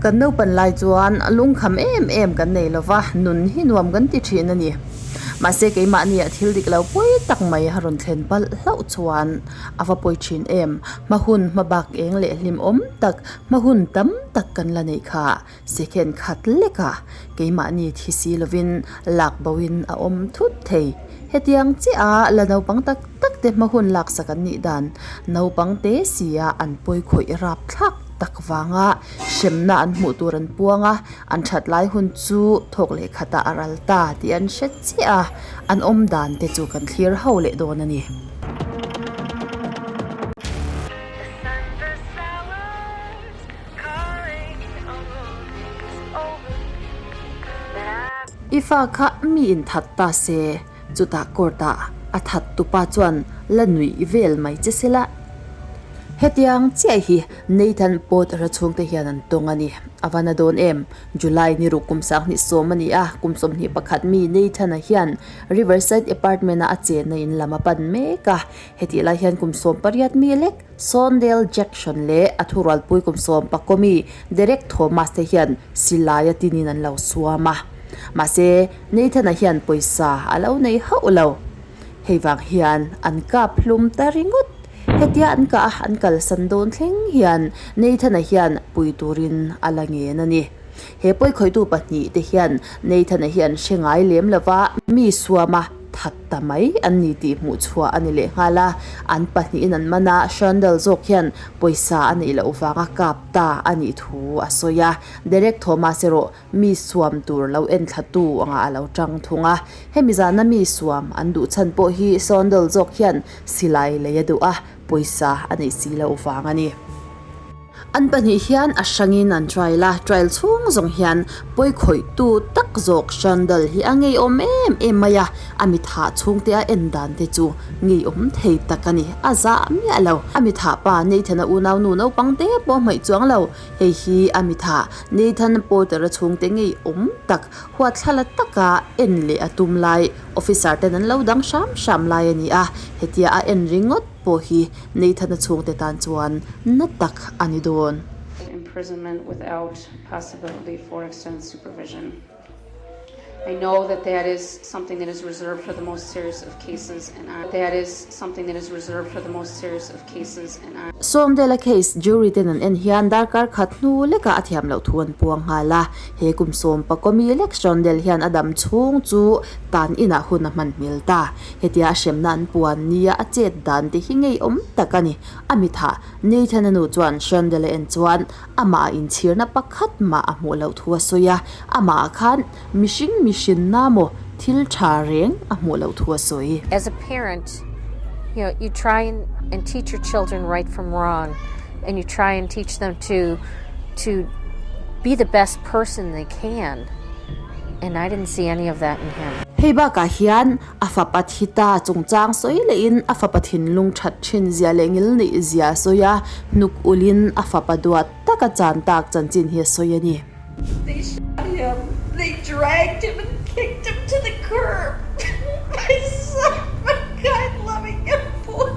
Kan naupan lai chuan lungkham em em kan nei lova, nun hi nuam kan ti thin a ni. Mahse keimahni ah thil dik lo pawi tak mai a rawn thlen palh hlauh chuan a va pawi thin em. Hma hun hma bak eng leh hlim awm tak, hma hun tam tak kan la neih kha second khat lek a keimahni thi si lovin lak boin a awm thut thei. Hetiang chiah a la naupang tak tak te hma hun laksak an nih dan naupang te sia an pawi khawih rapthlak tak vanga hremna an hmuh tur an puang a, an that lai hun chu thawk leh khatah a ral ta tih an hre chiah a, an awm dan te chu kan thlir ho leh dawn a ni. I fa kha mi in that ta se, chutah court ah a that tupa chuan la nuih vel mai che sela. Hetiang chiah hi Nathan Potter-a chhungte hian an tawng a ni. A va na dawn em? July ni ruk kum 20 a ni a, kum 21 mi Nathan-a hian Riverside Apartment-a a chenna in lam a pan mek a. Hetih lai hian kum 18 mi lek Sondale Jackson leh a thurualpui kum 14 mi Derek Thomas te hian silai a tinin an lo suam a. Mahse, Nathan-a hian pawisa a lo nei hauh lo. Hei vang hian an kap hlum ta ringawt. Hetia an kah a, an kalsan dawn thleng hian Nathan-a hian pui turin a la ngen a ni. He pawikhawihtu pahnih te hian Nathan-a hi an hre ngai lem lova, mi suama that ta mai an ni tih hmuh chhuah a ni lehnghal a. An pahnihin an man a, Shandal zawk hian pawisa a neih loh vanga kap ta a nih thu a sawi a. Derek Thomas erawh Mi suam tur lo enthlatu angah a lo tang thung a. Hemi zana mi suam an duh chhan pawh hi Saundal zawk hian silai lei a duh a, pawisa a neih si loh vang a ni. An pahnih hian a hrangin an trial a, trial chhung zawng hian pawikhawihtu tak zawk Shandal hi a ngeiawm em em mai a, a mithah chhungte a en dan te chu ngeiawm thei tak a ni. A zah miah lo. A mithah pa Nathan-a unaunu naupang te pawh hmaih chuang lo. Hei hi a mitha Nathan Porter-a chhungte ngei awm tak huatthlala taka en leh a tum lai officer ten an lo dang hram hram lai a ni a, hetia a en ringawt pawh hi Nathan-a chhungte tan chuan na tak a ni dawn. Imprisonment without possibility for extended supervision. I know that that is something that is reserved for the most serious of cases and I that is something that is reserved for the most serious of cases and I. Sawmdela case jury ten an en hian darkar khat hnu lekah a thiam loh thu an puang nghal a, he kum sawm pakomi lek Sawmdel hian a dam chhung chu tan inah hun a hman hmel ta. Hetia a hremna an puan nia a chet dan te hi ngeiawm tak a ni. A mithah Nathan-a nu chuan Sawmdel a en chuan Amah inchhirna pakhat mah a hmuh loh thu a sawi a, amah khan mihring mihrinna maw thil tha reng a hmuh loh thu a sawi. As a parent, you know, you try and and teach your children right from wrong and you try and teach them to to be the best person they can and I didn't see any of that in him. Hei bakah hian A fapa thi ta chungchang sawi lehin a fapa thinlung that thin zia leh ngil neih zia a sawi a, hnuk ulhin a fapa duat taka chan tak chanchin hi a sawi a ni. They shot him, they dragged him and kicked him to the curb. My son, my kind loving young boy.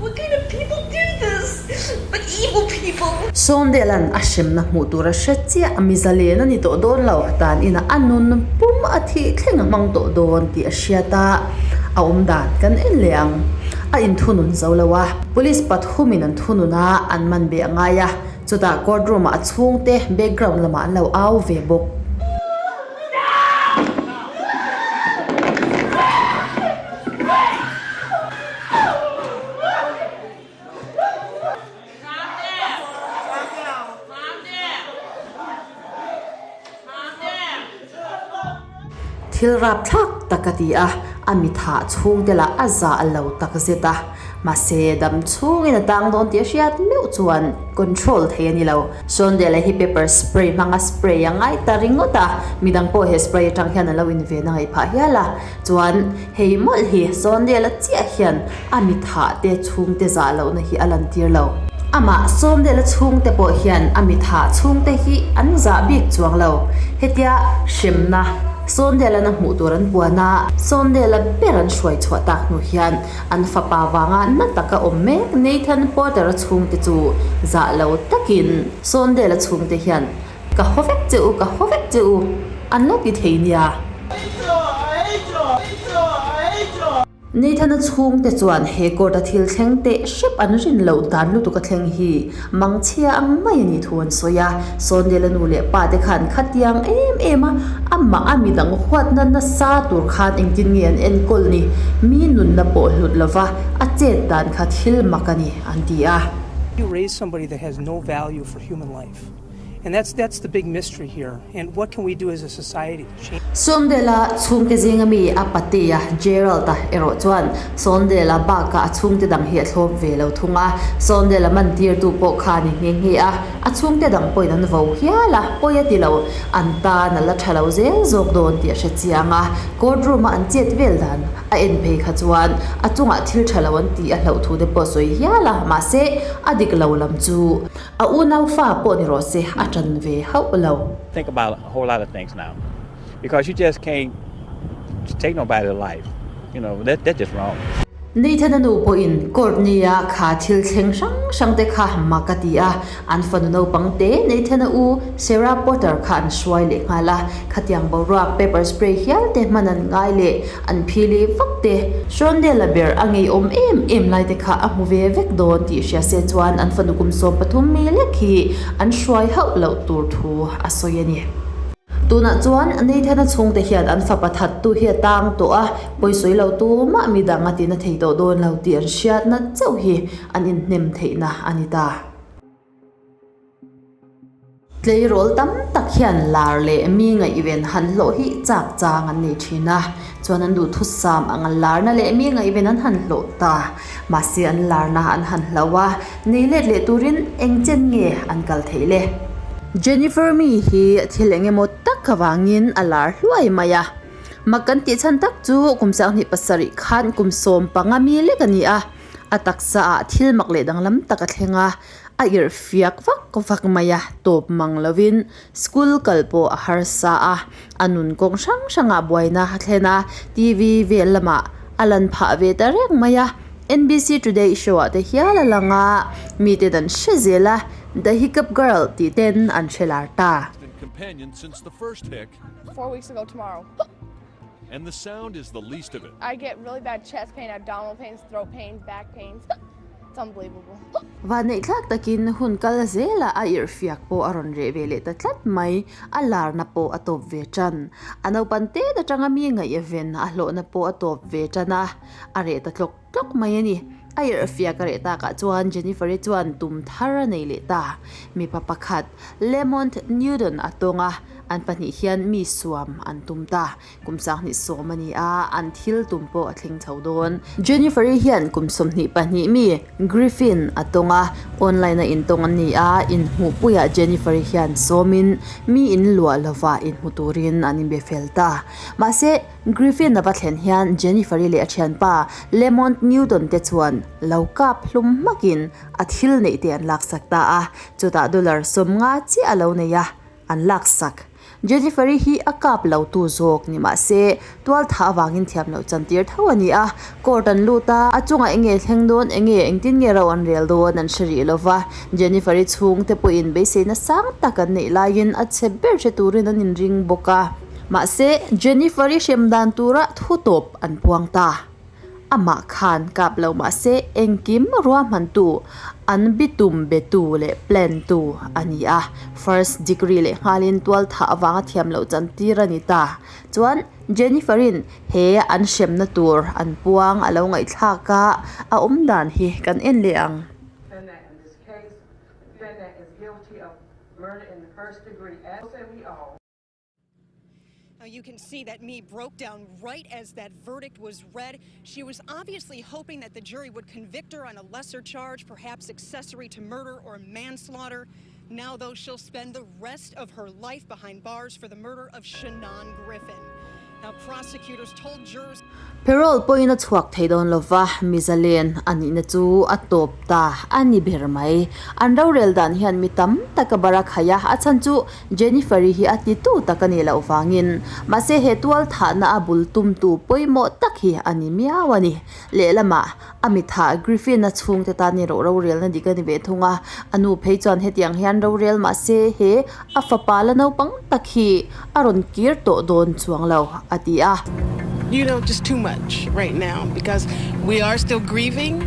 What kind of people do this? But evil people. Sawmdela'n a hremna hmuh tur a hre chiah, mi zalen a ni tawh dawn lo, tan inah a nun pum a thih thleng a hmang tawh dawn tih a hriat a, a awm dan kan en leh ang. A inthunun zo lo a, police pathumin an thunun a, an man beh a ngai a, chutah court room ah a chhungte background lamah an lo au ve bawk. Thil rapthlak tak a ti a, a mithah chhungte lah a zah lo tak zet a. Mahse, dam chhungin a tang dawn tih a hriat meuh chuan control thei a ni lo. Sondela hi pepper spray hmanga spray a ngai ta ringawt a, midang pawh he spray atang hian a lo inven a ngaih phah hial a. Chuan hei mawlh hi Sondela chiah hian a mithah te chhungte zah lohna hi a lantir lo. Amah Sondela chhungte pawh hian a mithah chhungte hi an zah bik chuang lo. Hetia hremna. Sondela-na hmuh tur an puan a, Sondela ber an hruai chhuah tak hnu hian an fapa vanga na taka awm mek Nathan Porter-a chhungte chu zah lo takin Sondela chhungte hian Ka haw vek che u, ka haw vek che u an lo ti thei nia. Nathana chhungte chuan he court a thil thleng teh hrep an rin loh dan lutuk a thleng hi mangchhia ang mai a nih thu an sawi a. Sawndela nu leh pa te khan khatiang em em a amah a midang huatna nasa tur khan engtin nge an enkawl ni, mi nunna pawh hlut lova a chet dan kha thil mak a ni an ti a. You raise somebody that has no value for human life. And that's that's the big mystery here and what can we do as a society to change. Sondela chhungte zinga mi a patea Gerald-a erawh chuan Sondela bakah a chhungte dang hi a thlawp ve lo thung a, Sondela mantirtu pawh kha a ni nghe nghe a, a chhungte dang pawhin an vo hial a, pawi a ti lo, an tan a la tha lo zel zawk dawn tih a hre chiang a, court room-a an chet vel dan a en phei kha chuan a chungah thil tha lo an tih a hlauh thu te pawh a sawi hial a, mahse a dik lo lam chu. A unau fa pawh ni rawh se, a ṭan ve hauh lo. Think about a whole lot of things now because you just can't take nobody's life you know that that's just wrong. Nathan-a nu pawhin Courtney-a kha thil thleng hrang hrang te kha mak a ti a, an fanu naupang te Nathan-a u Sarah Potter kha an hruai leh nghal a, khatiang boruak pepper spray hial te hman an ngai leh An phili vak te. Hrawndiala ber a ngeiawm em em lai te kha a hmu ve vek dawn tih hria se chuan an fanu kum 13 mi lek hi an hruai hauh loh tur thu a sawi a ni. Tunah chuan Nathan-a chhungte hian an fapa thattu hi a tang tawh a, pawisawi lo tumah midang a tina thei tawh dawn lo tih an hriatna chauh hi an inhnem theihna a ni ta. Tleirawl tam tak hian lar leh mi ngaihven han hlawh hi chak chang an nei thin a, chuan an duhthusam ang larna leh mi ngaihven an han hlawh ta. Mahse an larna an han hloh a, nei let leh turin eng chen nge an kal theih le? Jennifer mi hi thil eng emaw tak avangin a lar hluai mai a, mak kan tih chhan tak chu kum 27 khan kum 15 mi lek a ni a, a taksa ah thil mak leh danglam tak a thleng a, A irh fiak vak vak mai a, tawp mang lovin school kal pawh a harsa a, a nun kawng hrang hrangah buaina a thlen a, TV vel lamah a lan phah ve ta reng mai a, NBC Today show ah te hial a lang a, miten an hre zel a, The Hiccup Girl tih ten an hre lar ta. Four weeks ago tomorrow. And the sound is the least of it. I get really bad chest pain, abdominal pains, throat pains, back pains. It's unbelievable. Vanneihthlak takin hun kal zela a irhfiak pawh a rawn reh ve leh ta tlat mai, a larna pawh a tawp ve tan. A naupan tet atanga mi ngaihven a hlawhna pawh a tawp ve tan a, a reh ta tlawk tlawk mai a ni. A irhfiak a reh takah chuan Jennifer-i chuan tum thar a nei leh ta. Mipa pakhat, Lemont Newton a tawng a, an pahnih hian mi suam an tum ta. Kum 20 a ni a, an thil tum pawh a thleng chho dawn. Jennifer-i hian kum 22 mi Griffin a tawng a, online-a intawng an ni a, inhmuhpuiah Jennifer-i hian sawmin mi in luah lova inhmu turin an inbe fel ta. Mahse, Griffin a va thlen hian Jennifer-i leh a thianpa Lemont Newton te chuan lo kap hlum hmakin a thil neih te an laksak ta a, chutah dollar 50 chiah a lo nei a, an laksak. Jennifer-i hi a kap lo tu zawk ni mah se, tual thah avangin thiam loh chantir tho a ni a, court an lut a, a chungah eng nge thleng dawn, eng nge engtin nge ro an rel dawn an hre rih lo va, Jennifer-i chhungte pawhin beiseina sang tak an neih laiin a chhe ber hre turin an inring bawk a. Mahse, Jennifer-i hrem dan tura thu tawp an puang ta. Amah khan kap lo mah se engkim ruahmantu, an bitum betu leh plan tu a ni a. First degree leh nghalin tual thah avanga thiam loh chantir a ni ta. Chuan Jennifer-in he an hremna tur an puang a lo ngaihthlak a, a awmdan hi kan en leh ang. Now you can see that me broke down right as that verdict was read. She was obviously hoping that the jury would convict her on a lesser charge, perhaps accessory to murder or manslaughter. Now, though, she'll spend the rest of her life behind bars for the murder of Shannon Griffin. Now, prosecutors told jurors. Parole pawhin a chhuak thei dawn lova, mi zalen a nihna chu a tawp ta a ni ber mai. An rorel dan hian mi tam tak a bar a khaih a, a chhan chu Jennifer-i hi a titu tak a nih loh vangin. Mahse he tual thahna a bul tumtu pawimawh tak hi a ni miau a ni. Lehlamah a mi thah Griffin-a chhungte tan erawh rorelna dik a ni ve thung a, a nu phei chuan hetiang hian rorel mahse he a fapa la naupang tak hi a rawn kir tawh dawn chuang lo a ti a. You know just too much right now because we are still grieving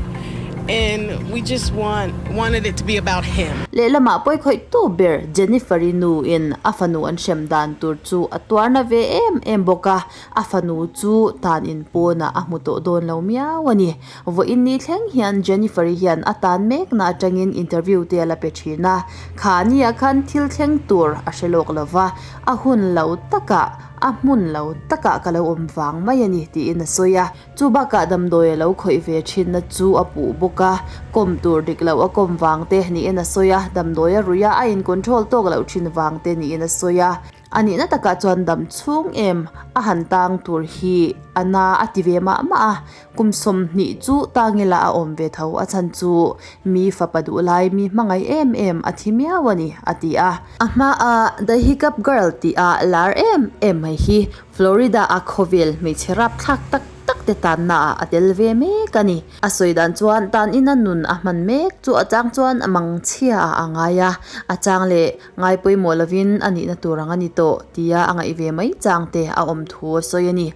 and we just want wanted it to be about him. Lehlamah pawikhawihtu ber Jennifer-i nu in a fanu an hrem dan tur chu a tuarna ve em em bawk a, A fanu chu tan in pawnah a hmu tawh dawn lo miau a ni. Vawiin ni thleng hian Jennifer-i hian a tan mekna atangin interview te a la pe thin a. Kha nia khan thil thleng tur a hre lawk lo va, a hun lo takah, a hmun lo takah ka lo awm vang mai a ni tiin a sawi a. Chu bakah damdawi a lo khawih ve thinna chu a puh bawk a, kawm tur dik loh a kawm vang te niin a sawi a, damdawi a ruih a, a in control tawk loh thin vang te niin a sawi a. A nihna takah chuan dam chhung em a han tang tur hi a na a ti ve mah mah a, kum 20 chu tangila a awm ve tho a chhan chu mi fapa duh lai mi hmangaih em em a thi miau a ni a ti a. A hmaa The Hiccup Girl tih a lar em em mai hi Florida a khawvel hmeichhe rapthlak tak tak te tanna ah a tel ve mek a ni. A sawi dan chuan tan ina nun a hman mek chu a chang chuan a mangchhia ah a ngai a, a chang leh Ngai pawimawh lovin a nihna tur ang a ni tawh tia a ngaih ve mai chang te a awm thu a sawi a ni.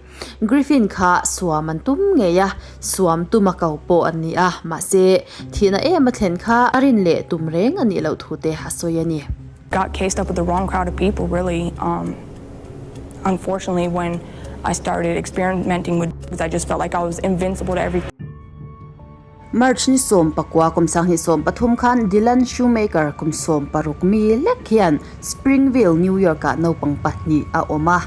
Griffin kha suam an tum ngei a, suam tum a ko pawh an ni a, mahse thihna em a thlen kha a rin leh tum reng a nih loh thu te a sawi a ni. Got cased up with the wrong crowd of people really um unfortunately when I started experimenting with drugs I just felt like I was invincible to everything. March ni 19 kum 2013 khan Dylan Shoemaker kum 16 mi lek hian Springville, New York-ah naupang pahnih a awm a.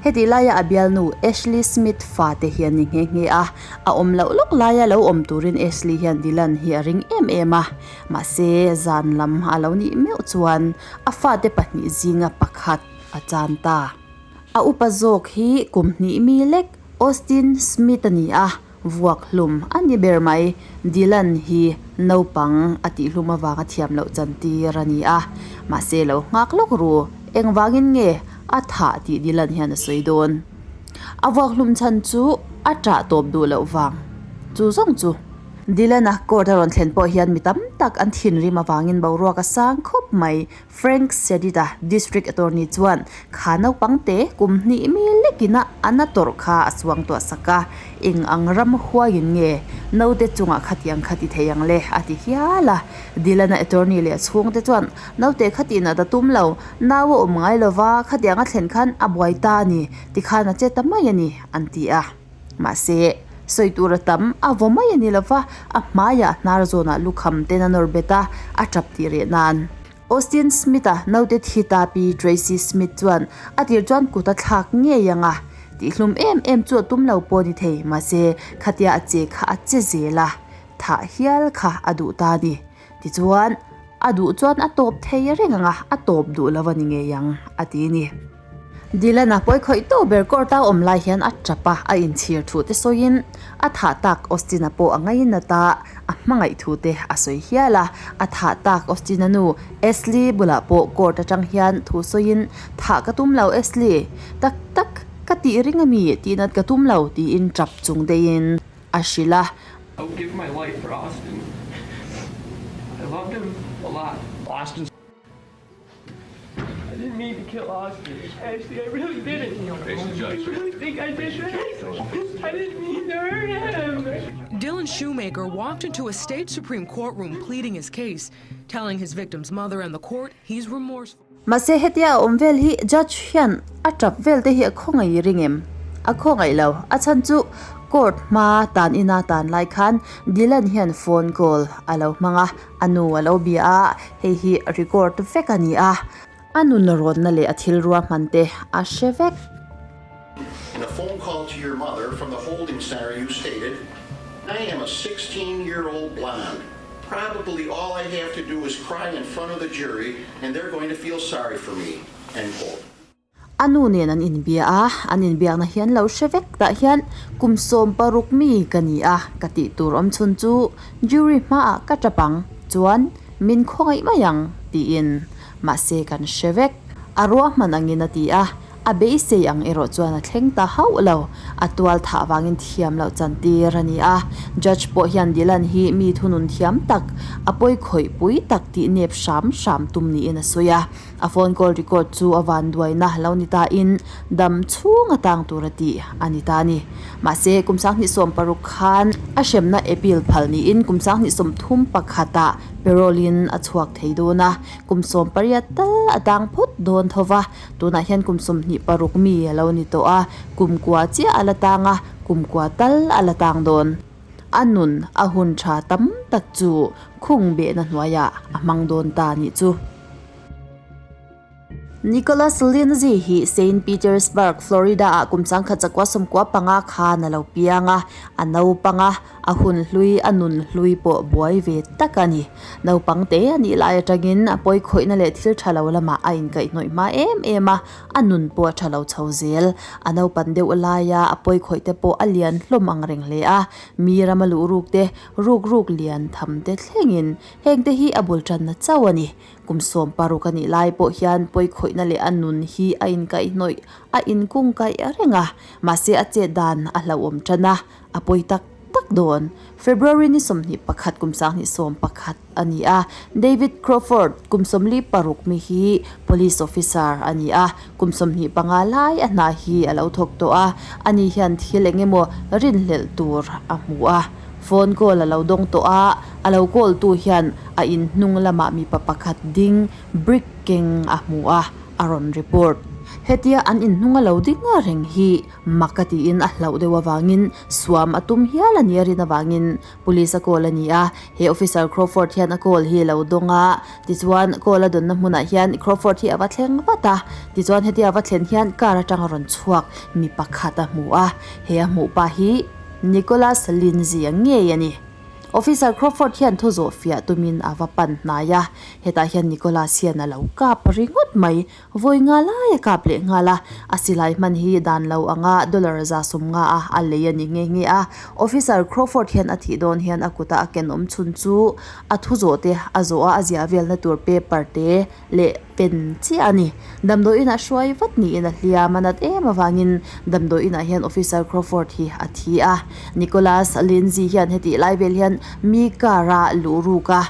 Hetih laia a bialnu Ashley Smith fate hi an ni nghe nghe a. A awm loh lawk laia lo awm turin Ashley hian Dylan hi a ring em em a. Mahse, zan lam a lo nih meuh chuan a fate pahnih zinga pakhat a chan ta. A upa zawk hi kum hnih mi lek Austin Smith a ni a. Vuak hlum a ni ber mai. Dylan hi naupang a tih hlum avanga thiam loh chantir a ni a. Mahse lo nghak lawk ru, engvangin nge a thah tih Dylan hian a sawi dawn. A vuak hlum chhan chu a ṭah tawp duh loh vang. Chu zawng chu. Dylan-a court a rawn thlen pawh hian mi tam tak an thinrim avangin boruak a sang khawp mai. Frank Sedita, District Attorney chuan kha naupang te kum hnih mi lekin a an a tawrh kha a suang tuah sak a, eng ang ram huaiin nge naute chungah khatiang kha ti thei ang le a ti hial a. Dylan-a attorney leh a chhungte chuan naute khatin a ta tum lo, nau a awm ngai lova khatiang a thlen khan a buai ta a ni, tikhan a che ta mai a ni an ti a. Mahse, sawi tur a tam a vaw mai a ni lova, a hmaiah hnar zawnah lukham ten a nawr bet a, a tap tih reh nan. Austin Smith-a naute thi ta pi Tracy Smith chuan a tir chuan kut a thlak ngei ang a, tihlum em em chu a tum lo pawh a ni thei, mahse khatia a che kha a che zel a, thah hial kha a duh ta a ni. Tichuan, a duh chuan a tawp thei reng ang a, a tawp duh lo a ni ngei ang, a ti a ni. Dylan-a pawi khawih tawh ber court-a awm lai hian a tap a, a inchhir thu te sawiin a thah tak Austin-a pawh a ngainat a, a hmangaih thu te a sawi hial a. A thah tak Austin-a nu Ashley bulah pawh court atang hian thu sawiin, Thah ka tum lo Ashley, tak tak ka tih ring a mi tihnat ka tum lo tiin tap chung deihin a hrilh a. I would give my life for Austin. I loved him a lot. Austin's I didn't mean to kill Austin. Ashley, I really didn't. You really think I did this? I didn't mean to hurt him. Dylan Shoemaker walked into a state Supreme Courtroom pleading his case, telling his victim's mother and the court he's remorseful. Mahse hetia a awm vel hi judge hian a tap vel te hi a khawngaih ring em? A khawngaih lo. A chhan chu court hma tan ina tan lai khan Dylan hian phone call a lo hmang a, A nu a lo bia a, hei hi record vek a ni a. A nun rawnna leh a thil ruahman te a hre vek. In a phone call to your mother from the holding center you stated, I am a 16 year old blonde. Probably all I have to do is cry in front of the jury and they're going to feel sorry for me. End quote. A nu nen an inbia a, an inbiakna hi an lo hre vek tah hian kum 16 mi ka ni a, ka tih tur awm chhun chu jury hmaah ka tap ang chuan min khawngaih mai ang tiin mahse kan hre vek. A ruahman angin a ti a, a beisei ang erawh chuan a thleng ta hauh lo. A tual thah vangin thiam loh chan tir a ni a, judge pawh hian Dylan hi mi thunun thiam tak, a pawi khawih pui tak tih nep hram hram tum niin a sawi a. A phone call record chu a vanduaina lo ni ta in dam chhung a tang tur a tih a ni ta a ni. Mahse, kum 2016 khan a hremna appeal phal niin kum 2031 ah parole in a chhuak thei dawn a, kum 18 tal a tang phawt dawn tho va, tunah hian kum 26 mi a lo ni tawh a, kum kua chiah a la tang a, kum kua tal a la tang dawn. A nun a hun tha tam tak chu khung behna hnuaiah a hmang dawn ta a nih chu. Nicholas Lindsay hi Saint Petersburg, Florida-ah kum 1995 khan a lo piang a, a naupang a, a hun hlui, a nun hlui pawh buai ve tak a ni. Naupang te a nih lai atangin a pawi khawihna leh thil tha lo lamah a inkaihhnawih hma em em a, a nun pawh a tha lo chho zel. A naupan deuh laia a pawi khawih te pawh a lian hlawm ang reng hle a, mi rama luh ruk te, ruk ruk lian tham te thlengin hengte hi a bul tanna chauh a ni. Kum 16 a nih lai pawh hian pawikhawihna leh a nun hi a inkaihhnawih, a inkungkaih reng a, mahse a chet dan a hlauhawm tan a, a pawi tak tak dawn. February ni 21 kum 2011 a ni a, David Crawford kum 46 mi hi police officer a ni a, kum 25 lai a hna hi a lo thawk tawh a, ani hian thil eng emaw rinhlelh tur a hmu a. Phone call a lo dawng tawh a, a lo call tu hian a in hnung lamah mipa pakhat ding brick keng a hmu a, a rawn report. Hetia an in hnung a lo ding reng hi mak a tiin a hlauh deuh avangin suam a tum hial a ni a rin avangin police a call a ni a. He officer Crawford hian a call hi a lo dawng a, tichuan call a dawnna hmunah hian Crawford hi a va thleng vat a, tichuan hetia a va thlen hian car atang a rawn chhuak mi pakhat a hmu a, he a hmuh pa hi Nicholas Lindsay a ngei a ni. Officer Crawford hian thu zawh fiah tumin a va pan hnai a, hetah hian Nicholas hian a lo kap ringawt mai. Vawi nga lai a kap leh nghal a, a silai hman hi dan lo anga dollar 150 a a lei a ni nghe nghe a. Officer Crawford hian a thih dawn hian a kuta a ken awm chhun chu a thu zawh te a zawh a, a ziah velna tur paper te leh pen chiah a ni. Damdawi inah hruai vat niin a hliam a nat em avangin damdawi inah hian Officer Crawford hi a thi a. Nicholas Lindsay hian hetih lai vel hian mi car a luh ruk a,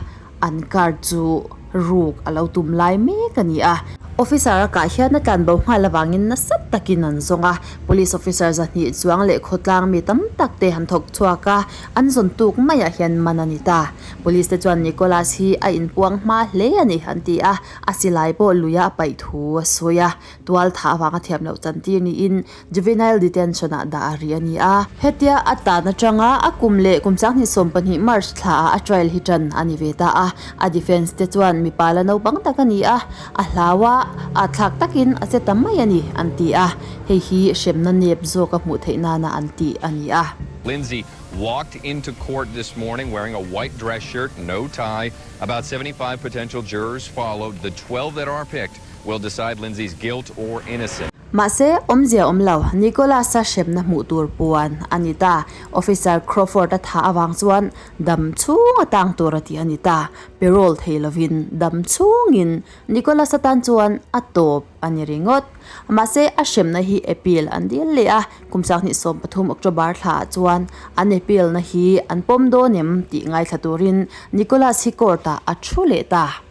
an car chu ruk a lo tum lai mek a ni a. Officer a kah hian a tlanbo nghal avangin nasa takin an zawng a. Police officer zahnih chuang leh khawtlang mi tam tak te han thawk chhuak a, an zawn tuk maiah hian man a ni ta. Police te chuan Nicholas hi a inpuang hma hle a ni an ti a, a silai pawh luia a paih thu a sawi a, tual thah avanga thiam loh chantir niin juvenile detention ah dah a ri a ni a. Hetia a tan atanga a kum leh kum 2012 March thla ah a trial hi tan a ni ve ta a, a defence te chuan mipa la naupang tak a ni a, a hlau a, a thlak takin a che ta mai a ni an ti a, hei hi hremna nep zawk a hmuh theih nana an tih a ni a. Lindsay walked into court this morning wearing a white dress shirt, no tie. About 75 potential jurors followed. The 12 that are picked will decide Lindsay's guilt or innocence. Mahse, awmzia awm lo, Nicholas-a hremna hmuh tur puan a ni ta. Officer Crawford-a thah avang chuan dam chhung a tang tur a ti a ni ta. Parole thei lovin dam chhungin Nicholas-a tan chuan a tawp a ni ringawt. Mahse, a hremna hi appeal an dil leh a, kum 2013 October thlaah chuan an appeal na hi an pawm dawn em tih ngaithla turin Nicholas hi court ah a thu leh ta.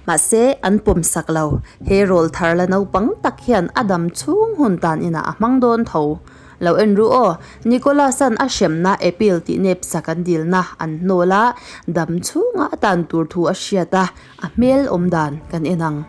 Mahse, an pawm sak lo. He rawl thar la naupang tak hian a dam chhung hun tan inah a hmang dawn tho. Lo en ru aw, Nicholas-a'n a hremna appeal tih nep sak an dilna an hnawl a, dam chhunga a tan tur thu a hriat a, a hmel awm dan kan en ang.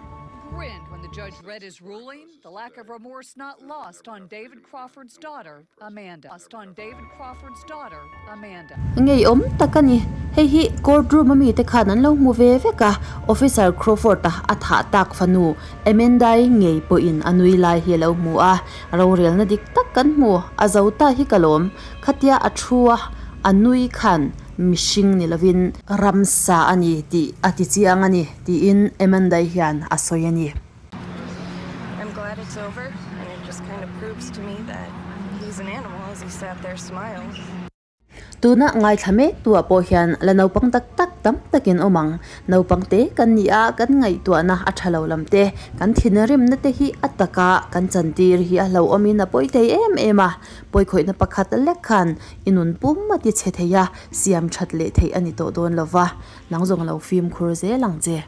Grinned when the judge read his ruling, the lack of remorse not lost on David Crawford's daughter, Amanda. Lost on David Crawford's daughter, Amanda. Ngeiawm tak a ni. Hei hi court room a mite khan an lo hmu ve vek a, Officer Crawford-a a thah tak fanu Amanda-i ngei pawhin a nui lai hi a lo hmu a, rorelna dik tak kan hmu, a zo ta hi ka lawm. Khatia a thu a, a nui khan mihring ni lovin ramsa a ni tih a ti chiang a ni. Tiin Amanda-i hian a sawi a ni. I'm glad it's over. just kind of proves to me that he's an animal as he sat there smiling. Tuna ngaithla mek tu ah pawh hian la naupang tak tak tam takin awm ang. Naupang te kan ni a, kan ngaihtuahna a tha lo lam te, kan thinrimna te hi a taka kan chantir hi a hlauhawmin a pawi thei em em a. Pawikhawihna pakhat lek khan i nun pum a ti chhe thei a, siam that leh theih a ni tawh dawn lo va, nang zawng lo fimkhur zel ang che.